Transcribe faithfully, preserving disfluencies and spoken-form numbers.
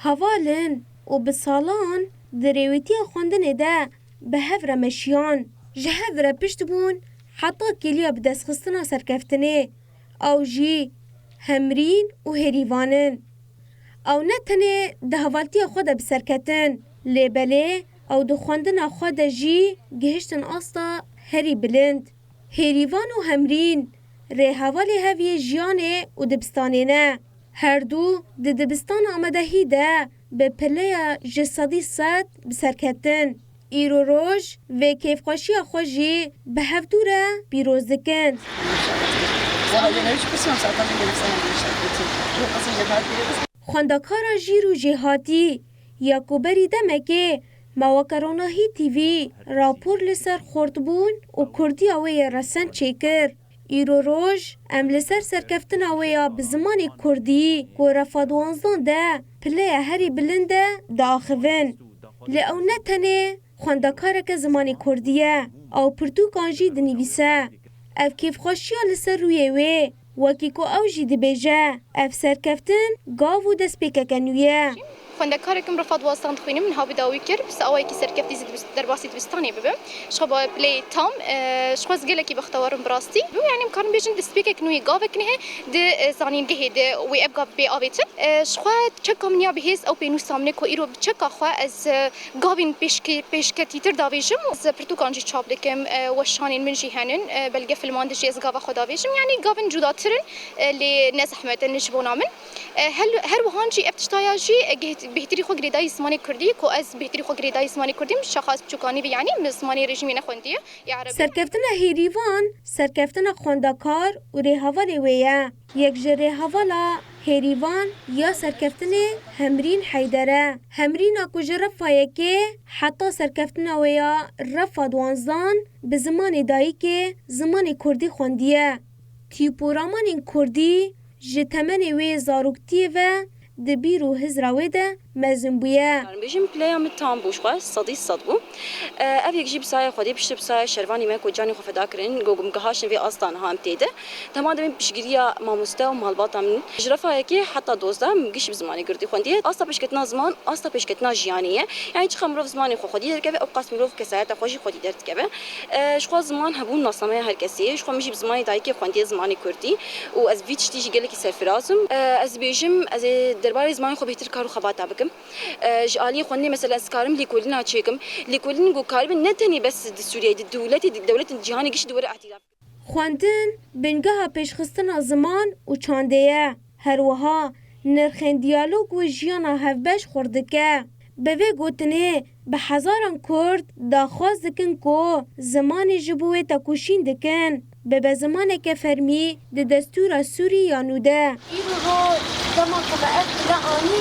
Heval in û bi salan di rêwîtiya xwendinê de bi hev re meşiyan. Ji hev re pişt bûn heta kêliya bidestxistina serkeftinê. Ew jî Hemrîn û Hêrîvan in. Ew ne tenê di hevaltiya xwe de bi ser ketin, lê belê ew di xwendina xwe de jî gihiştin asta herî bilind. Hêrîvan û Hemrîn rêhevalê hev yê jiyanê û dibistanê ne. Her du di dibistana amadehî de bi pileya ji sedî sed bi ser ketin. Îro roj vê kêfxweşiya xwe jî bi hevdû re pîroz dikin. Xwendekara Jîr û Jêhatî ya ku berî demekê me weke Ronahî T V rapor li ser xortbûn û kurdiya wê yê resen çêkir. Îro roj em li ser serkeftina wê ya bi zimanê kurdî ku refa duwanzdan de pileya herî bilind e diaxivin. Lê ew ne tenê xwendekareke zimanê kurdî ye, ew pirtûkan jî dinivîse. Ev kêfxweşiya li ser rûyê wê, wekî ku ew jî dibêje, ev serkeftin gav û destpêkeke nû ye. Xwendekarekim refa duwazdeh dixwînim, niha bi dawî kir, bi awayekî serkeftî zî dibist-, derbasî dibistanê bibim. Ji xwe bi pileyê tam, e, ji xwe ez gelekî bextewar im bi rastî. Bû, yanî em karin bêjin destpêkek nû yê gavek nihê di, e, zanîngehê de wê ev gav bê avêtin. E, ji xwe çeka min ya bihêz ew pênûsa min e ku îro bi çeka xwe ez, e, gavên pêşke-, pêşketîtir davêjim. Ez pirtûkan jî çap dikim, e, weşanên min jî henin, e, belge filman de jî ez gava xwe davêjim. Yanî gavên cudatir in, e, lê ne zehmet in ji bona min. E, hel-, her wihan jî ev tiştaya jî, e, giht-, bêhtirî xwe girêdayî zimanê kurdî, ku ez bêhtirî xwe girêdayî zimanê kurdî, min şaxa ez biçûkanî bî, yanî min zimanê rejîmê nexwendiye, ya erebî. Serkeftina Hêrîvan, serkeftina xwendekar û rêhevalê wê ye. Yek ji rêhevala Hêrîvan ya serkeftinê Hemrîn Heyder e. Hemrîna ku ji refa yekê heta serkeftina wê ya refa duwanzdan bi zimanê dayikê, zimanê kurdî xwendiye. Tîp û ramanên kurdî ji temenê wê zaroktiyê ve di bîr û hizra wê de mezin bûye. Karim bêjim, pileya min tam bû, ji xwe sedî sed bû. E, ev yek jî bi saya Xwedê, piştre bi saya şervanî me ku canê xwe feda kirin, ku min gihaştin vê asta niha em tê de. Dema de min piştgiriya mamoste û malbata min ji refa yekê heta dozdeh min giş bi zimanê kurdî xwendiye. Asta pêşketina ziman, asta pêşketina jiyanê ye. Yanî çiqa mirov zimanê xwe xwedî derdikeve, ew qas mirov kesayeta xwe jî xwedî derdikeve. E, ji xwe ziman hebûn nasnameya her kesê ye. Ji xwe min jî bi zimanê dayikê xwendiye, zimanê kurdî. Û ez vî tiştî jî gelekî serfiraz im. E, ez dibêjim, ez ê derbarê zimanê xwe bêhtir kar û xebata bikim. E, ji aliyê xwendinê mesela ez karim lêkolîna çêkim. Lêkolîn ku karibin ne tenê bes di Sûriyeyê, di dewletê, di dewletên cîhanê giştî di were îtîraf. Xwendin bingeha pêşxistina ziman û çandê ye. Her wiha nirxên diyalog û jiyana hevbeş xurt dike. Bi vê gotinê bi hezaran Kurd daxwaz dikin ku zimanê ji bo wê tekoşîn dikin, bibe zimaneke fermî di destûra Sûrî ya nû de. Îro dema ku me ev pile anî,